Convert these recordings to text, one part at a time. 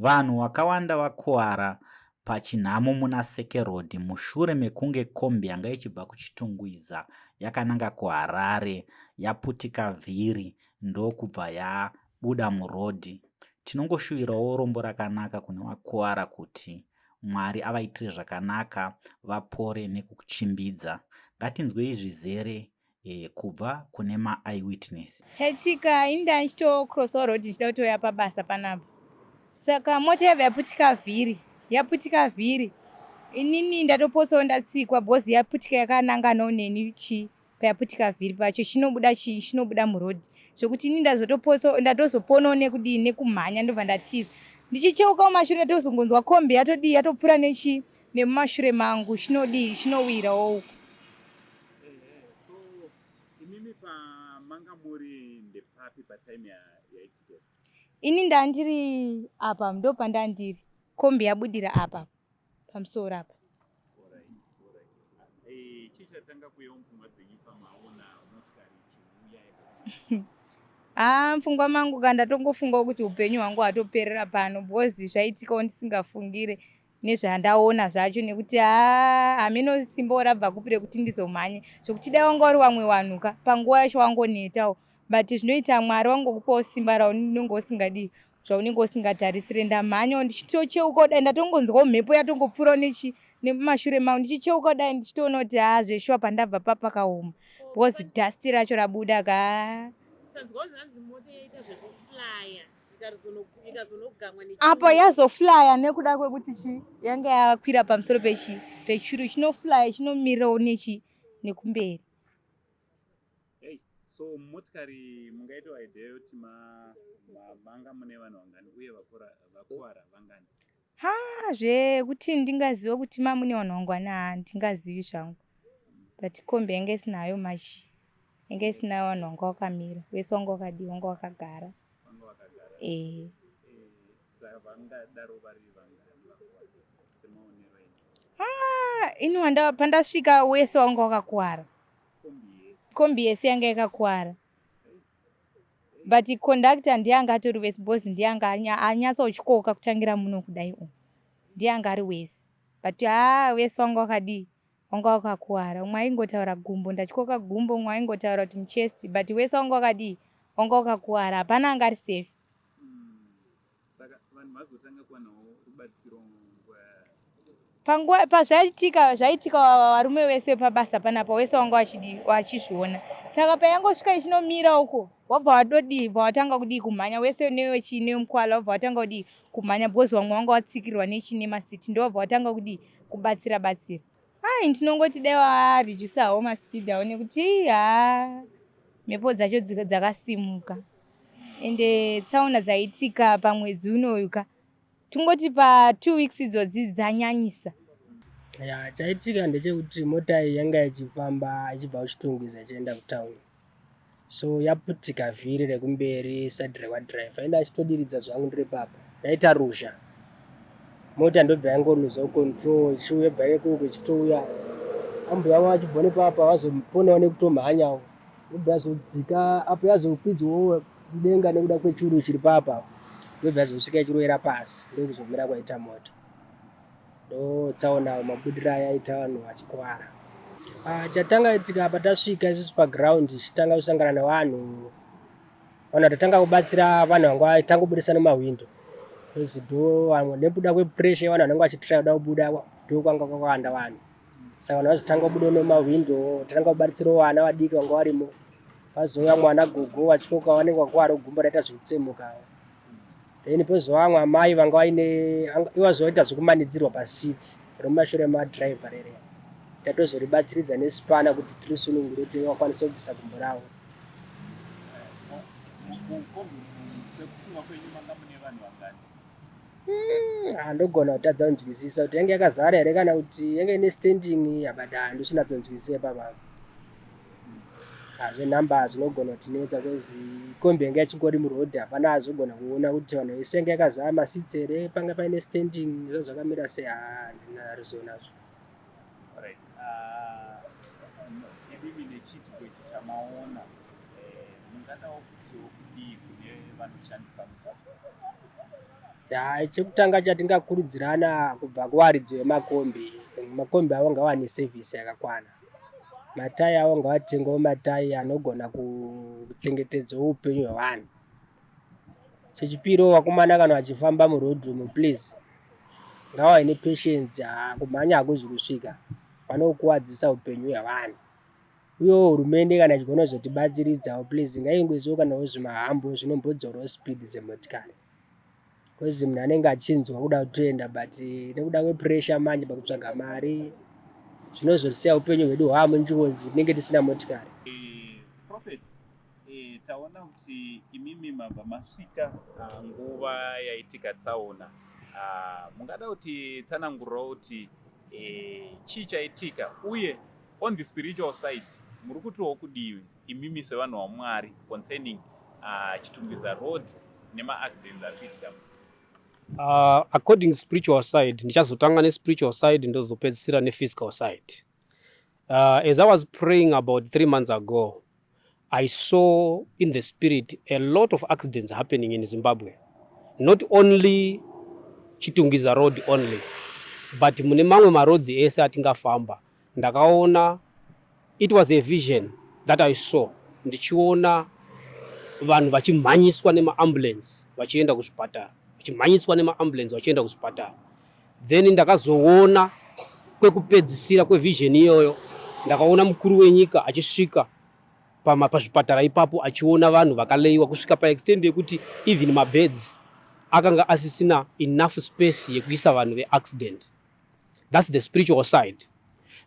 Vanhu vakawanda vakuwara pachinhamo muna Seke Road mushure mekunge kombi yanga ichibva kuChitungwiza yakananga kuHarare yaputika vhiri ndokubva yabuda murodhi. Tinongoshuvirawo rombo rakanaka kune vakuwara kuti Mwari avaitire zvakanaka vapore nekuchimbidza. Ngatinzwei zvizere kubva kune maeyewitness. Chaitika ini ndaichitocrossawo road ndichida kutouya pabasa panapa saka mota yabva yaputika vhiri yaputika vhiri inini ndatopotsawo ndatsikwa because yaputika yakananganawo neni chi payaputika vhiri pacho chinobuda chii chinobuda muroad zvekuti ini ndazotopotsa ndatozoponawo nekudii nekumhanya ndobva ndatiza ndichicheuka mumashure ndatozongonzwa kombi yatodii yatopfuura nechii nemumashure mangu chinodii chinowirawo uku. So imimi pamanga muri ndepapi patime yaitika? Ini ndandiri apa, ndopandandiri kombi yabudira apa pamusoro apa. Eh, chii chatanga kuuya mupfungwa dzenyu pamaona motikari ichiuya yakadai? Haa, mupfungwa mangu ka ndatongofungawo kuti upenyu hwangu hwatoperera pano because zvaitikawo ndisingafungire nezvandaona zvacho nekuti haa hameno simba rabva kupi rekuti ndizomhanye zvekuti dai wanga uri vamwe vanhu ka panguva yacho wangonetawo but zvinoita Mwari wangokupawo simba raunenge usingadii zvaunenge usingatarisire. Ndamhanyawo ndichitocheuka kudai ndatongonzwawo mhepo yatongopfuurawo nechi nemumashure mangu ndichicheuka kudai ndichitoona kuti haa zveshuwa pandabva papakaoma because dust racho rabuda ka. Tanzwa zvanzi mota yaita zvekuflya ikazonogamwa. Apa yazoflya nekuda kwekuti chi yanga yakwira pamusoro pechi pechuru chinoflya chinomirawo nechi nekumberi. Hey, so motikari mungaitawo idea yekuti manga mune vanhu vangani uye vakuwara vangani? Ha, zvekuti ndingaziva kuti mamune vanhu vangani handingazivi zvangu, but kombi yanga isinayo machi yanga isina vanhu vanga vakamira, vese vanga vakadii vanga vakagara. Vanga vakagara? Ehe. Saka vangadaro vari vangani vakuwara semaonero enyu? Ini pandasvika wese wanga wakakuwara. Kombi yese? Kombi yese yanga yakakuwara, but conductor ndiye anga atori wese because ndiye anga anyatsotyoka kutangira muno kudai umu, ndiye anga ari wese, but haa wese wanga wakadii wanga wakakuwara. Umwe aingotaura gumbo ndatyoka gumbo, umwe aingotaura kuti muchest, but wese wanga wakadii wanga wakakuwara, hapana anga ari safe. Saka vanhu vazotanga kuwanawo rubatsiro nguva? Panguva pazvaitika zvaitika varume vese pabasa panapa wese wanga wachidii wachizviona, saka payangosvika ichinomira uko wabva wadodii bva watanga kudii kumhanya wese newechi nemukwala wabva watanga kudii kumhanya because vamwe vanga watsikirwa nechi nemasiti ndo wabva watanga kudii kubatsira batsira. Ai, ndinongoti dai waredusawo maspeed awo nekuti ha mhepo dzacho dzakasimuka ende tsaona dzaitika pamwedzi unoyu ka tingoti pa2 weeks idzodzi dzanyanyisa. Ya, chaitika ndechekuti mota iyi yanga ichifamba ichibva kuChitungwiza ichienda kutauni, so yaputika vhiri rekumberi side rekwadhiraivha. Ende achitodiridza zvangu ndiri papa, yaita ruzha mota ndobva yangoluza control ichiuya bva ikoko ichitouya. Ambuya vavo vachibva nepapa vazoponawo nekutomhanyawo, ndobva yazodzika apo yazokwidzwawo mudenga nekuda kwechuru chiri papa, ndobva yazosvika ichirovera pasi, ndokuzomira kwaita mota. Ndotsaona mabudiro ayaita vanhu vachikuvara. Ah, chatanga itika apa tasvika isusu paground tichitanga kusangana nevanhu, vanhu vatatanga kubatsira vanhu vanga vaitanga kubudisa nemahwindo ezi door, vamwe nekuda kwepressure yevanhu vanenge vachitry kuda kubuda, door kwanga kwakawanda vanhu, saka vanhu vazotanga kubuda nemahwindo. Tatanga kubatsirawo vana vadiki vanga varimo, vazouya mwana gogo vachikoka vanenge vakuvara gumbo raita zvekutsemuka, then pozova vamwe amai vanga vaine ivazoita zvekumanidzirwa paseat remumashure madhiraivha rere, tatozoribatsiridza nesipana kuti tirisunungure kuti vakwanise kubvisa gumbo ravo. Mukombi sekufunga kwenyu manga mune vanhu vangani? Handogona kutadza kunzwisisa kuti yange yakazara here kana kuti yange ine standing abada, handisinatsonzwisisa ipapa. Zvenhamba zvinogona kutinetsa because kombi yange yachingori muroad, hapana azogona kuona kuti vanhu vese yange yakazara maseats here, panga paine standing, zva zvakamira sei, handina ruzivo nazvo. Alright. Imimi nechiitiko ichi chamaona, mungadawo kutiwo kudii kune vanoshandisa mugwagwa? Ya, chekutanga chatingakurudzirana kubva kuvaridzi vemakombi, makombi avo ngawane sevhisi yakakwana. Matayi avo ngavatengewo matayi anogona kuchengetedzawo upenyu hwevanhu. Chechipiri, vakomana kana vachifamba muroad umu, please ngavave nepatience. Kumhanya hakuzi kusvika, vanokuwadzisa upenyu hwevanhu. Uyewo hurumende kana ichigona kuzotibatsiridzawo, please ngaingoisawo kanawo zvimahambo zvinombodzorawo speed dzemotikari, because munhu anenge achinzwa kuda kutoenda, but nekuda kwepressure manje pakutsvaga mari zvinozosiya upenyu hwedu hwava munjodzi, tinenge tisina motikari. Prophet, taona kuti imimi mabva masvika nguva yaitika tsaona. Mungada kuti tsanangurirawo kuti chii chaitika, uye on the spiritual side muri kutiwo kudivi imimi sevanhu vaMwari concerning Chitungwiza Road nemaaccidents ari kuitika? According spiritual side, ndichazotanga nespiritual side, ndozopedzisira nephysical side. As I was praying about 3 months ago, I saw in the spirit a lot of accidents happening in Zimbabwe, not only Chitungwiza Road only, but mune mamwe maroads ese atingafamba. Ndakaona, it was a vision that I saw, ndichiona vanhu vachimhanyiswa nemaambulance vachienda kuzvipatara, vachimhanyiswa nemaambulance vachienda kuzvipatara. Then ndakazoona kwekupedzisira kwevision iyoyo, ndakaona mukuru wenyika achisvika pazvipatara ipapo, achiona vanhu vakaleiwa kusvika paextent yekuti even mabeds akanga asisina enough space yekuisa vanhu veaccident. That's the spiritual side.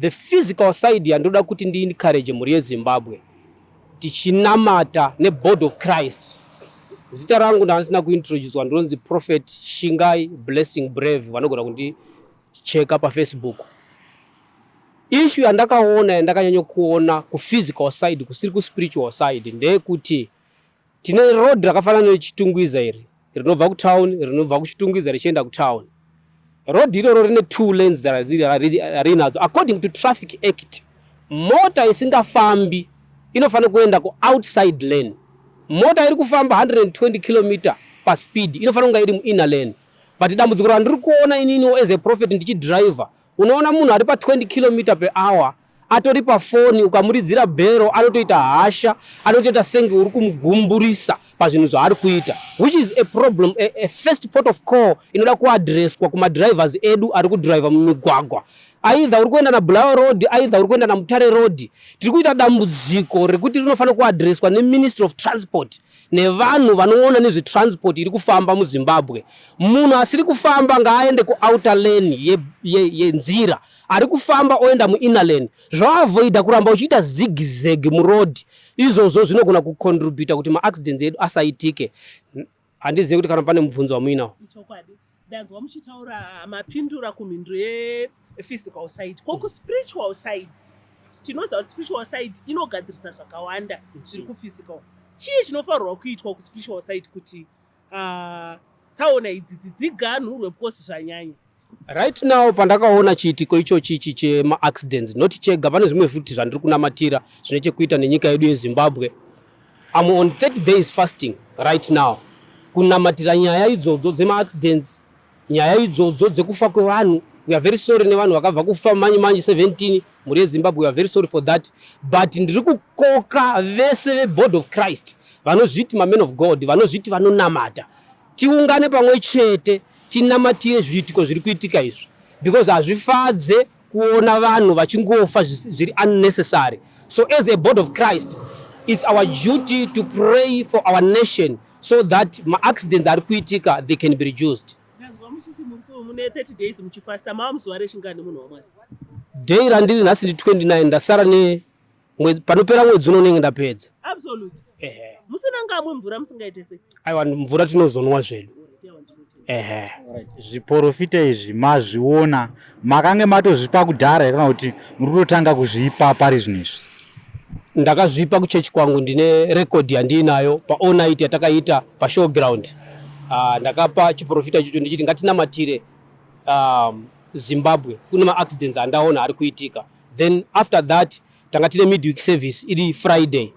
The physical side yandoda kuti ndiencourage mhuri yeZimbabwe, tichinamata neboard of Christ. Zita rangu ndandisina kuintroducwa, ndinonzi Prophet Shingai Blessing Brave, vanogona kundicheka paFacebook. Issue yandakaona, yandakanyanya kuona kuphysical side kusiri kuspiritual side, ndeyekuti tine road rakafanana neChitungwiza iri rinobva kutown, rinobva kuChitungwiza richienda kutown. Road iroro rine two lanes rinadzo. According to Traffic Act, mota isingafambi inofanira kuenda kuoutside lane. Mota iri kufamba 120 km paspeed inofanira kunga iri muinner lane. But dambudziko randiri kuona ininiwo as a prophet ndichidriver, unoona munhu ari pa20 km per hour atori pafoni, ukamuridzira bhero anotoita hasha, anotoita senge uri kumugumburisa pazvinhu zvaari kuita, which is a problem, a first port of call inoda kuadreswa kumadrivers edu ari kudriva mumigwagwa. Either uri kuenda naBulawayo Road, either uri kuenda naMutare Road, tiri kuita dambudziko rekuti rinofanira kuadreswa neMinistry of Transport nevanhu vanoona nezvetransport iri kufamba muZimbabwe. Munhu asiri kufamba ngaaende kuouter lane yenzira, ari kufamba oenda muinner lane. Zvoavoida kuramba uchiita zigzag muroad. Izvozvo zvinogona kucontributa kuti maaccidents edu asaitike. Handizivi kuti kana pane mubvunzo wamuinawo. Ichokwadi, ndanzwa muchitaura, mapindura kumhinduro yephysical side. Ko kuspiritual side? Tinoziva kuti spiritual side inogadzirisa zvakawanda zviri kuphysical. Chii chinofanirwa kuitwa kuspiritual side kuti tsaona idzidzi dziganhurwe, because zvanyanya? Right now, pandakaona chiitiko ichochi ichi chemaaccidents, not chega, pane zvimwe futi zvandiri kunamatira zvine chekuita nenyika yedu yeZimbabwe. I'm on 30 days fasting right now, kunamatira nyaya idzodzo dzemaaccidents, nyaya idzodzo dzekufa kwevanhu. We are very sorry nevanhu vakabva kufa manyi manyi 17. Mhuri yeZimbabwe, we are very sorry for that, but ndiri kukoka vese veboard of Christ, vanozviti mamen of God, vanozviti vanonamata, tiungane pamwe chete tinamatire zviitiko zviri kuitika izvi, because hazvifadze kuona vanhu vachingofa zviri unnecessary. So as a board of Christ, it's our duty to pray for our nation so that maaccidents ari kuitika, they can be reduced. Ndanzwa muchiti muri mune 30 days muchifasta. Mava muzuva rechingani, munhu waMwari? Day randiri nhasi ndi 29. Ndasara ne panopera mwedzi uno unenge ndapedza. Absolute? Ehe. Musina ngamwe mvura, musingaite sei? Aiwa, mvura tinozonwa zvedu, ehe. Zviprofita izvi mazviona, makange matozvipa kudhara here, kana kuti muri kutotanga kuzvipa pari zvino izvi? Ndakazvipa kuchechi kwangu. Ndine record yandiinayo paall night yatakaita pashowground. Ndakapa chiprofita ichocho ndichiti ngatinamatire Zimbabwe, kune maaccidents andaona ari kuitika. Then after that tanga tine midweek service iri Friday.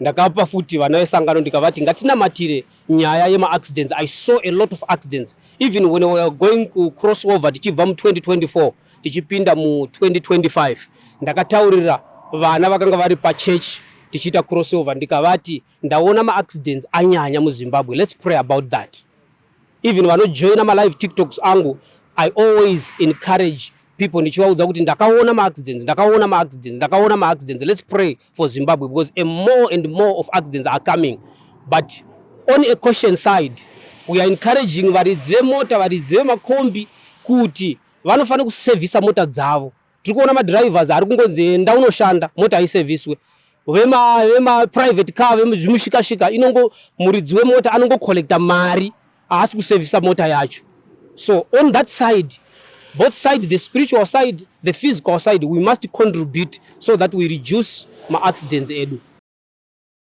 Ndakapa futi vana vesangano, ndikavati ngatinamatire nyaya yemaaccidents. I saw a lot of accidents even when we were going ku cross over tichibva mu2024 tichipinda mu2025. Ndakataurira vana vakanga vari pachechi tichiita cross over, ndikavati ndaona maaccidents anyanya muZimbabwe, let's pray about that. Even vanojoina malive TikToks angu, I always encourage people ndichivaudza kuti ndakaona maaccidents, ndakaona maaccidents, ndakaona maaccidents, let's pray for Zimbabwe because a more and more of accidents are coming. But on a caution side, we are encouraging varidzi vemota, varidzi vemakombi kuti vanofanira kusevhisa mota dzavo. Tiri kuona madrivers ari kungonzi enda unoshanda, mota haisevhiswe. Vemaprivate car, vezvimushikashika, inongo muridzi wemota anongocollecta mari, haasi kusevhisa mota yacho. So on that side, both side, the spiritual side, the physical side, we must contribute so that we reduce maaccidents edu.